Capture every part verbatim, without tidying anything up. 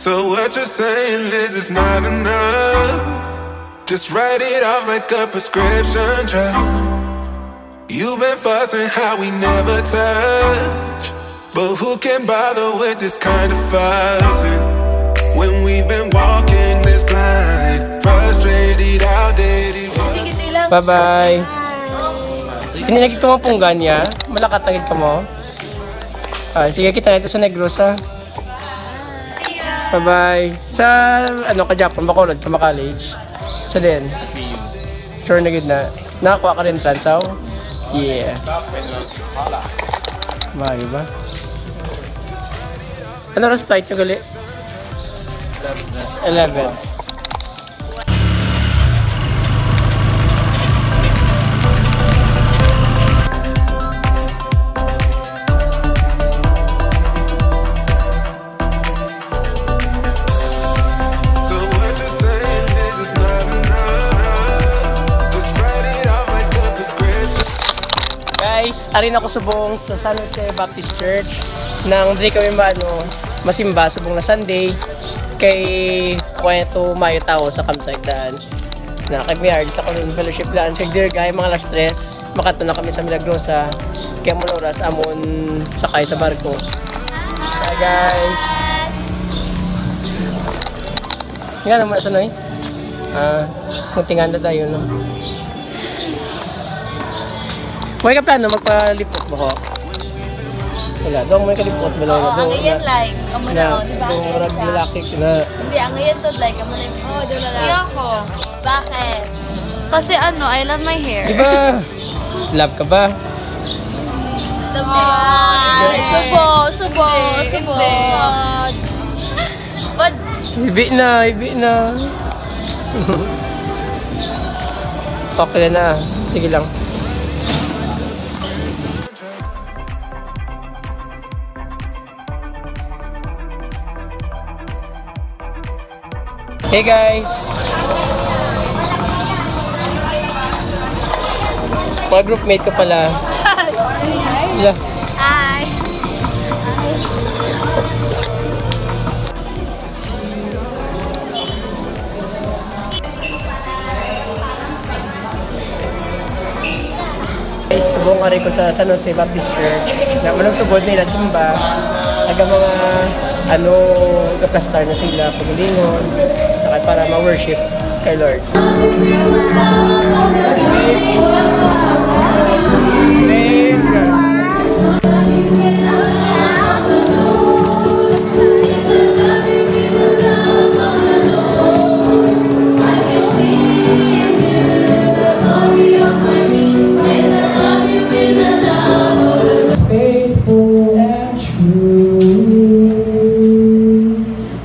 So what you're saying is it's not enough. Just write it off like a prescription drug. You've been fussing how we never touch. But who can bother with this kind of fussing? When we've been walking this blind, frustrated, outdated. Bye-bye. Hindi na kita mapunggan niya. Malakat na kita mo. Ah, sige, kita na ito sa Negros, ha? Bye-bye. Sa, ano, ka Japan, Bacolod, ka ma-college. Sa din. Sure na gid na. Nakakuha ka rin transaw? Yeah. Maayo ba? Ano oras flight nyo gali? Eleven. Guys, ari na ko subong sa San Jose Baptist Church. Nang diri kami maano, masimba subong na Sunday kay kuan to maayo tawo sa campsite daan. Na kag may artist ako ng fellowship lunch. Kag dear guy, mga alas tres, makato na kami sa Milagrosa. Kaya mo oras amon sakay sa barko. Hi guys. Nga naman sa noy. Ah, magtinganda tayo no. May ka plano magpalipot mo ko? Wala, doon may kalipot mo lang. Oo, ang iyan like, amo na, oh, di ba? Ang iyan siya. Lalaki na. Hindi, ang iyan to like, amo na, oh, doon na lang. Hindi ako. Bakit? Kasi ano, I love my hair. Di ba? Love ka ba? Love me. Subo, subo, subo. But Hibi na, hibi na. Okay na. Sige lang. Hey guys! Mga groupmate ko pala. Hi! Hi! Guys, subong ari ko sa San Jose Baptist Church. Na manong sugod nila simba, aga mga ano, gaplastar na sila, pagalingon, nakay para ma-worship kay Lord. Faithful and true,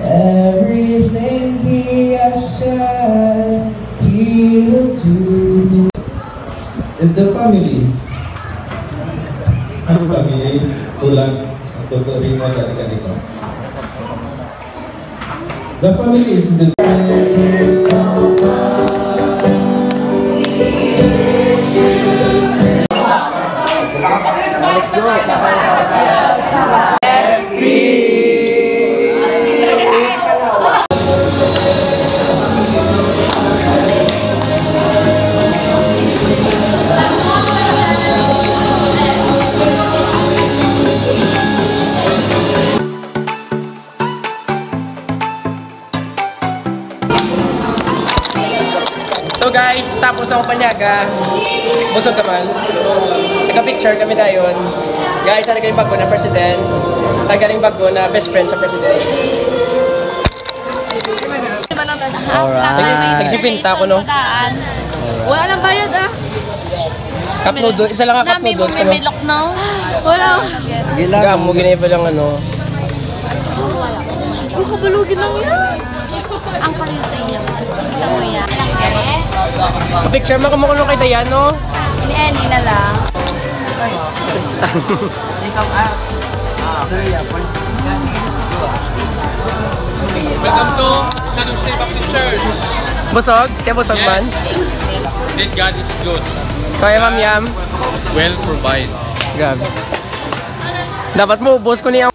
everything he has said he will do. Is the family. Ang family, tulang, ang tuturing mo sa kanila. The family is the So guys, tapos ang panyaga. Busog ka man. Nagka-picture kami dayon. Guys, ano galing bago na president? Ang galing bago na best friend sa president. Alright. Nagsipinta ko, no? Wala nang bayad ah. Cup noodles, isa lang ang cup noodles ko, no? Milok, no? Wala. Gamo, ginaiba lang, ano. Ang kabalugin lang yan. Ang pala sa iya. Kita mo yan. Picture mo kung kay Dayan, no? Ni Annie na lang. Welcome to San Jose Baptist Church. Busog? Kaya busog man? That God is good. Kaya, Ma'am Yam? Well provide. Grabe. Dapat mo, boss ko niya.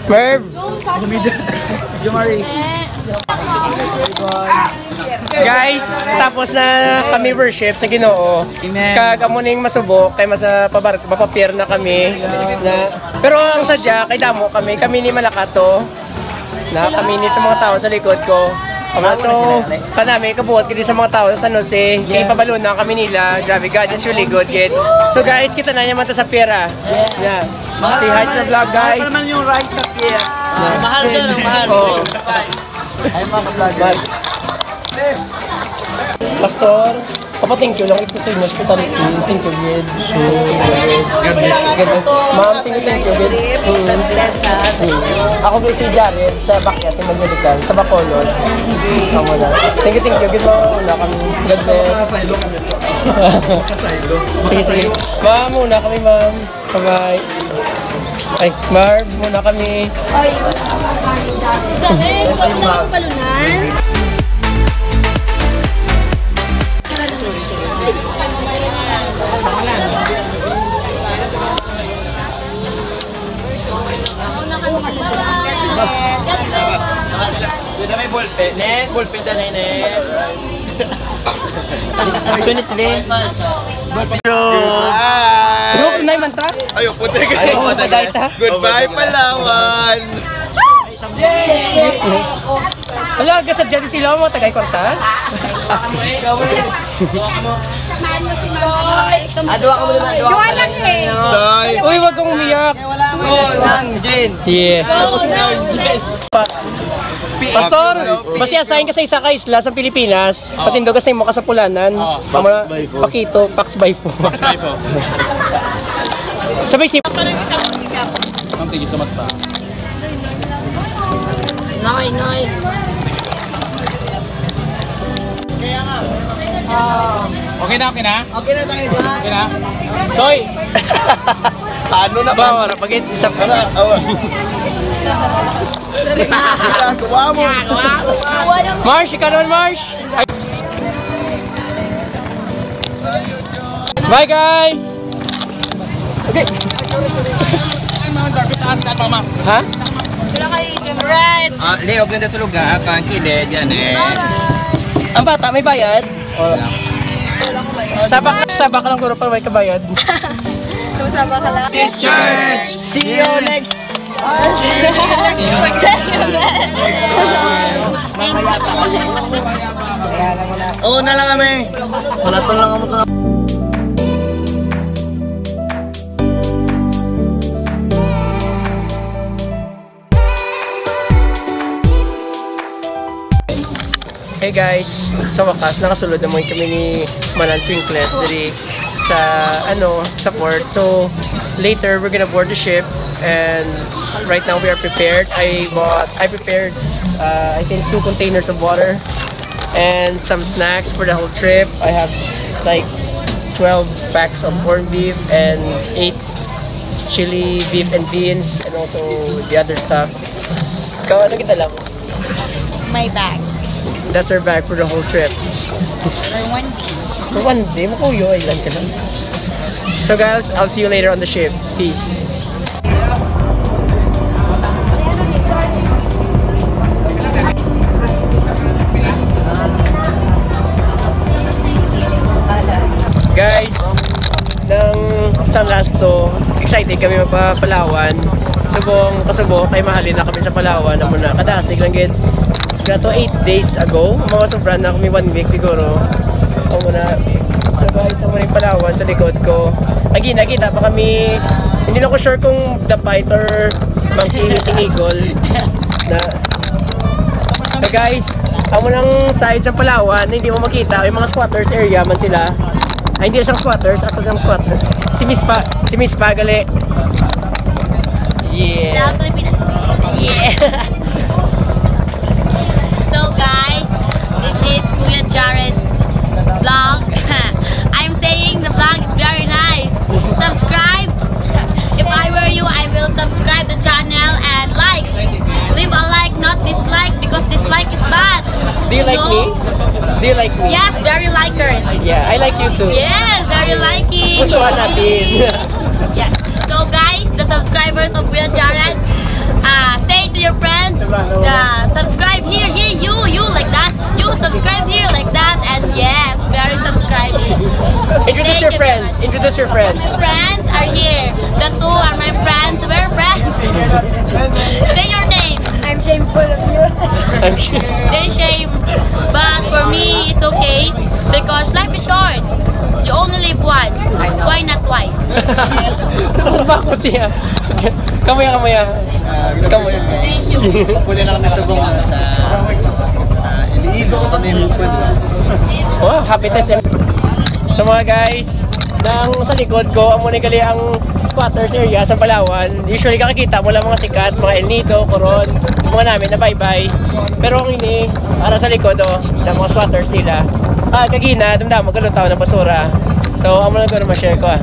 Merv! Jomari. Guys, tapos na kami worship sa Ginoo. Amen. Kag amo ning masubok kay masa pabar mapapier na kami na, pero ang sadya kay damo kami, kami ni Malakato. Na kami ni mga tao sa likod ko. Ama, so, kanami kabuhat gid sa mga tao sa San Jose. Yes. Ipabalo na kami nila. Grabe, God is really good, gid. So guys, kita na naman ta sa pera. Yeah. Say hi to the vlog, guys. Ano naman yung rice sa pier? Mahal doon, ang mahal. Oo. Ay, mga ka-vlogger. Pastor, papa-thank you lang ito sa inyo, hospitality. Thank you, gid. So, God bless you. God bless. Ma'am, thank you, thank you, gid. Mm. Mm. Ako po si Jared sa Bakyas Evangelical, sa Bacolod. Tama na. Thank you, thank you, gid. Ma'am, una kami. God bless. Sige, sige. Ma'am, una kami, ma'am. Bye-bye. Ay, Marv, muna kami. Guys, gusto na akong palunan. Dito may ballpen. Nes, ballpen na, Nes. Action is Lee. Hello. Hi. Bro, nay man ta? Ayo, puti ka. Ayo, puti ka. Goodbye, Palawan. Wala, gasadya di sila, mga tagay kwarta. Adwa ka mo naman, adwa ka lang, eh. Soy. Uy, wag kang umiyak. Go lang, Jin. Yeah. Go lang, Jin. Pastor, basi assign ka sa isa ka isla sa Pilipinas. Oo. Patindog ka sa imo kasapulanan. Oo. Ang mga Pax by four. Pakito, Pax by four. Pax by four. Sabay si Ma'am, tigil ka mata. Noy, noy. Okay na, okay na? Okay na tayo, Juan. Okay na? Soy! Paano na ba? Ba, wala, pag-, isa pa. Wala, awa. Ginagawa mo. Marsh, ikaw naman, Marsh! Bye, guys! Okay. Ha? Right. Ah, liog na sa lugar, ah, pang kilid, yan eh. Ang bata, may bayad? O. Sabak, sabak lang, guro, para may kabayad. Sabak ka lang. This church! See you next. Oo na lang kami. Wala to lang kami to. Hey guys, sa wakas nakasulod naman kami ni Manang Twinklet diri sa, ano, sa port. So later we're gonna board the ship, and right now we are prepared. I bought, I prepared, uh, I think two containers of water and some snacks for the whole trip. I have like twelve packs of corned beef and eight chili, beef and beans, and also the other stuff. Ikaw, ano kita lang? My bag. That's our bag for the whole trip. For one day. For one day, makuyo, ay lang ka lang. So guys, I'll see you later on the ship. Peace. Guys, nang sa last to, excited kami mapapalawan. Subong, kasubo, kay mahalin na kami sa Palawan. Amo na, kadasig lang gid. Kato eight days ago, mga sobra na kami one week siguro. Amo na. So guys, amo na yung Palawan sa likod ko. Lagi, nakita pa kami, hindi na ko sure kung The Fight or Monkey Meeting Eagle. Na, so guys, amo nang side sa Palawan, hindi mo makita, yung mga squatters area man sila. Ay, hindi siya squatters, ato siyang squatter. Si Miss Pa, si Miss Pa, gali. Yeah. Love Pilipinas. Yeah. So guys, this is Kuya Jared's vlog. I'm saying the vlog is very nice. Subscribe. If I were you, I will subscribe the channel and like. Leave a like, not dislike, because dislike is bad. Do you like me? Do you like me? Yes, very likers. Yeah, I like you too. Yes, very liking. Pusuhan natin. Yes. So guys, the subscribe Kuya Jared, uh, say to your friends, uh, subscribe here, here, you, you like that, you subscribe here like that, and yes, very subscribing. Introduce Thank your you friends. very much. Introduce your friends. My friends are here. The two are my friends. We're friends. Say your name. I'm shame full of you. I'm sure. They shame, but for me, it's okay because life is short. You only live once. Why not twice? Bakit siya? Kamuya, kamuya. Kamuya. Thank you. Puli na kami sa bunga sa uh, Iloilo. Kami yung Wow, happy test. So mga guys, nang sa likod ko, amo ni gali ang squatters area sa Palawan. Usually kakikita mo lang mga sikat, mga El Nido, Coron, mga namin na bye-bye. Pero ang ini, para sa likod, oh, na mga squatters nila. Ah, kagina, damdam mo, galutaw ng basura. So, amo lang ko na ma-share ko ah.